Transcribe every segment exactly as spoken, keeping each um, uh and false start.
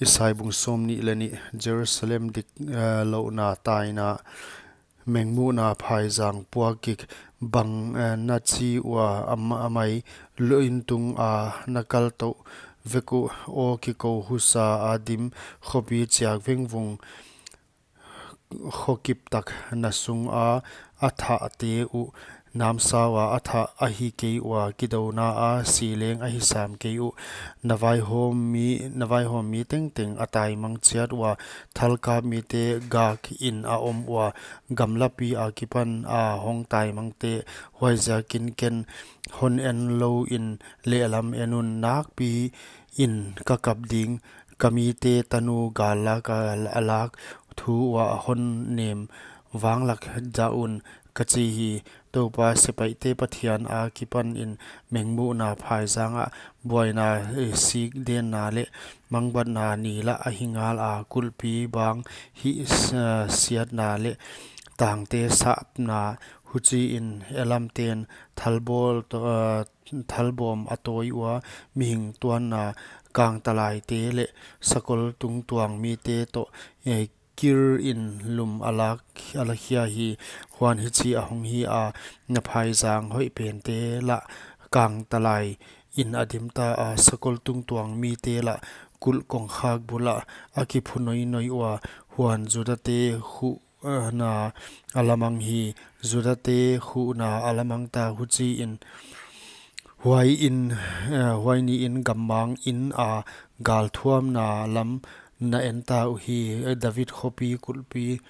Isai bung sawmnih leh nih. Jerusalem dik, eh, louhna taina. Mengmuhna phaizang puak kik bang, eh, na chi ua, am-, a mai luin tung a na kal tou vek uh, aw kikou husa a dim khopi chiak vengvung, khokip tak na sung a a thah te uh, namsau a a thah ahi kei ua, kidouna a si leng ahi sam kei uh. Na vaihawm mi, na vaihawm mi tengteng a taimang chiat ua, thalkap mite gak in a om ua, gamlapi a kipan a hong taimang te, huaiziakin ken hon en lou in lehlam en un, nakpi in ka kap ding, ka mite tanu gal lak a, a lak thu ua hon nem vanglak dah un, ka chi hi. Toupa sepaihte Pathian a kipan in mengmuhna phaizang ah buaina, eh, sik denna leh mangbatna ni lah ahi ngal a, kulhpi bang hih s-, siatna leh tangte sapna, huchiin Elamten thalbawl to-, eh, thalbawm a tawi ua, mihing tuanna kangtalaite leh sakol tungtuang mite toh, eh, kir in lum a lak, a lakhia hi. Huan hichi ahong hi a, na phaizang hoih pente lah kangtalai in a dim ta a, sakol tungtuang mite lah kulh kongkhak bul ah a kiphu noinoi ua, huan Judate khuh na a lamang hi. Judate khuhna a lamang ta, huchiin huai in, eh, huai niin gammang in a galthuamna lam na en ta uhi. David khopi kulhpi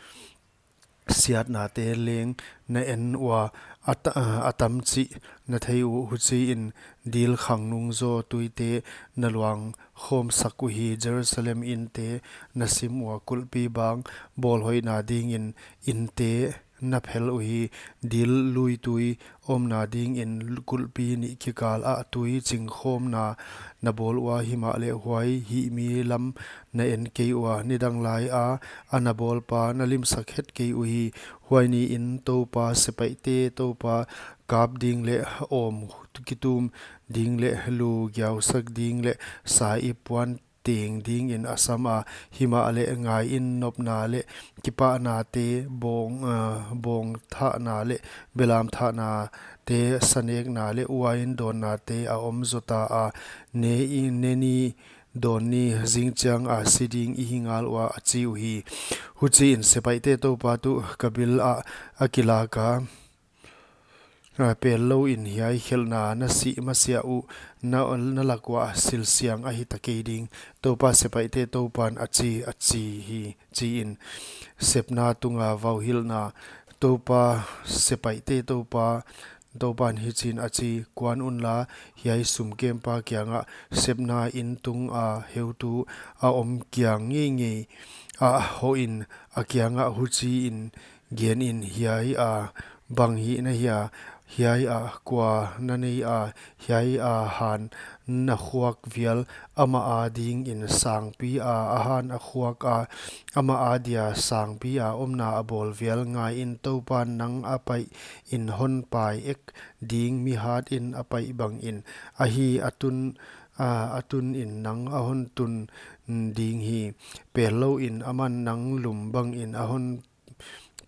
siatnate leng na en ua, a ta-, a tam chih na thei uh, huchiin dil khang nung zaw tuite na luang khawmsak uhi. Jerusalem inte na sim ua, kulhpi bang bawlhoihna dingin inte na phel uhi. Dil lui tui omna dingin kulhpi nih kikal ah tui chingkhawmna na bawl ua, himahleh huai hihmi lam na en kei ua, nidang lai a a na bawlpa na limsak het kei uhi. Huai niin Toupa sepaihte Toupa kap ding leh awm kitum ding leh lu giausak ding leh sa ip puan teng dingin a sam a, himahleh ngaiin nopna leh kipahnate, bawng, ah, bawng thahna leh belam thahnate, sanekna leh uain dawnnate a om zota a, ne i, ne ni dawn ni zingchiang a si ding i hi ngal ua, a chi uhi. Huchiin sepaihte Toupa tuh ka bil ah a kilak a, a, pel louin hiai khelhna na sih masiah uh na, na lak uah silsiang ahi ta kei ding. Toupa sepaihte Toupan a chi, a chi hi, chiin. Sepna tunga vauhilhna. Toupa sepaihte Toupa, Toupan hichiin a chi, kuan unla, hiai sumkempa kiangah sepna in tunga heutu a om kiang ngeingei ah hoh in, a kiangah huchiin gen in, hiai a bang hih na hia, hiai a kua na nei a, hiai a han na khuak vial, amah a dingin sangpi a, a han a khuak a, amah a dia sangpi a omna a bawl vial. Ngaiin, Toupan nang a paih in hon pai ek ding, mi hat in a paih bangin, ahi a tun, a, a tun in nang a hon tun ding hi. Pel louin aman nang lum bangin a hon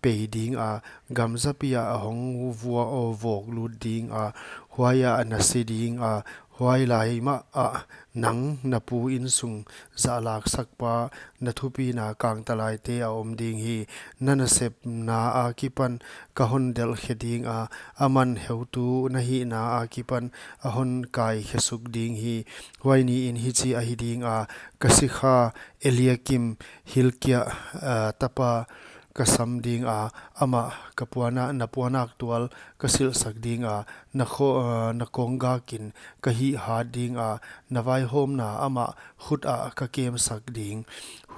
pei ding a, gam zapi ah a hong vua, o, vawk lut ding a, huai ah na si ding a, huai lai mah ah nang na pu insung zahlak sakpa, na thupina kangtalaite a om ding hi. Na nasepna akipan ka hon delh khe ding a, aman heutu na hihna akipan a hon kai khe suk ding hi. Huai niin hichi ahi ding a, ka sikha Eliakim, Hilkia, ah, tapa ka sam ding a, amah ka puana, na puanak tual ka silhsak ding a, na kho-, ah, na konggakin ka hihhat ding a, na vaihawmna amah khut ah ka kemsak ding.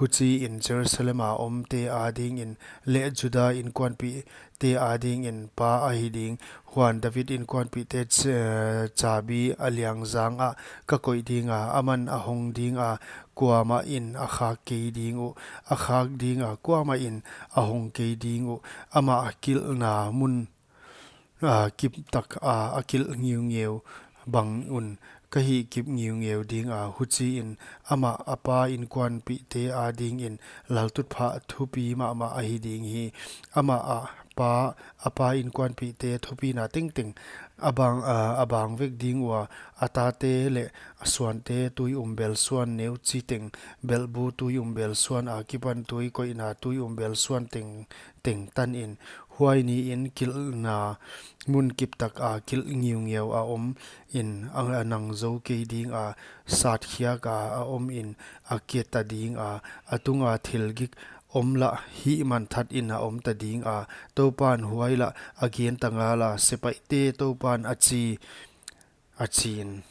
Huchiin Jerusalem a omte adingin leh Juda inkuanpihte adingin pa ahi ding. Huan David inkuanpihte ch-, chabi a liangzang ah ka koih ding a, aman a hong ding a, kuamah in a khak kei ding uh, a khak ding a, kuamah in a hong kei ding uh. Amah kilhna mun, ah, kip tak a, a kilh ngeungeu bang un ka hihkip ngiungeu dinga, huchiin amah a pa inkuanpihte adingin laltutphah thupi mahmah ahi ding hi. Amah a pa, a pa inkuanpihte thupina tengteng a bang, a, a bang vek ding ua, a tate leh a suante tui umbel suan neu chiteng, belhbu tui umbel suan akipan tui koihna tui umbel suan teng, teng tanin, huai niin kilhna mun kiptaka kilh ngiungeu a om in, a, a nang zou kei dinga, satkhiaka a omin, a keta dinga, a tunga thil gik om lah hihmanthatin a omta dinga, Toupan huai lah a genta ngala, sepaihte Toupan a chi, a chiin.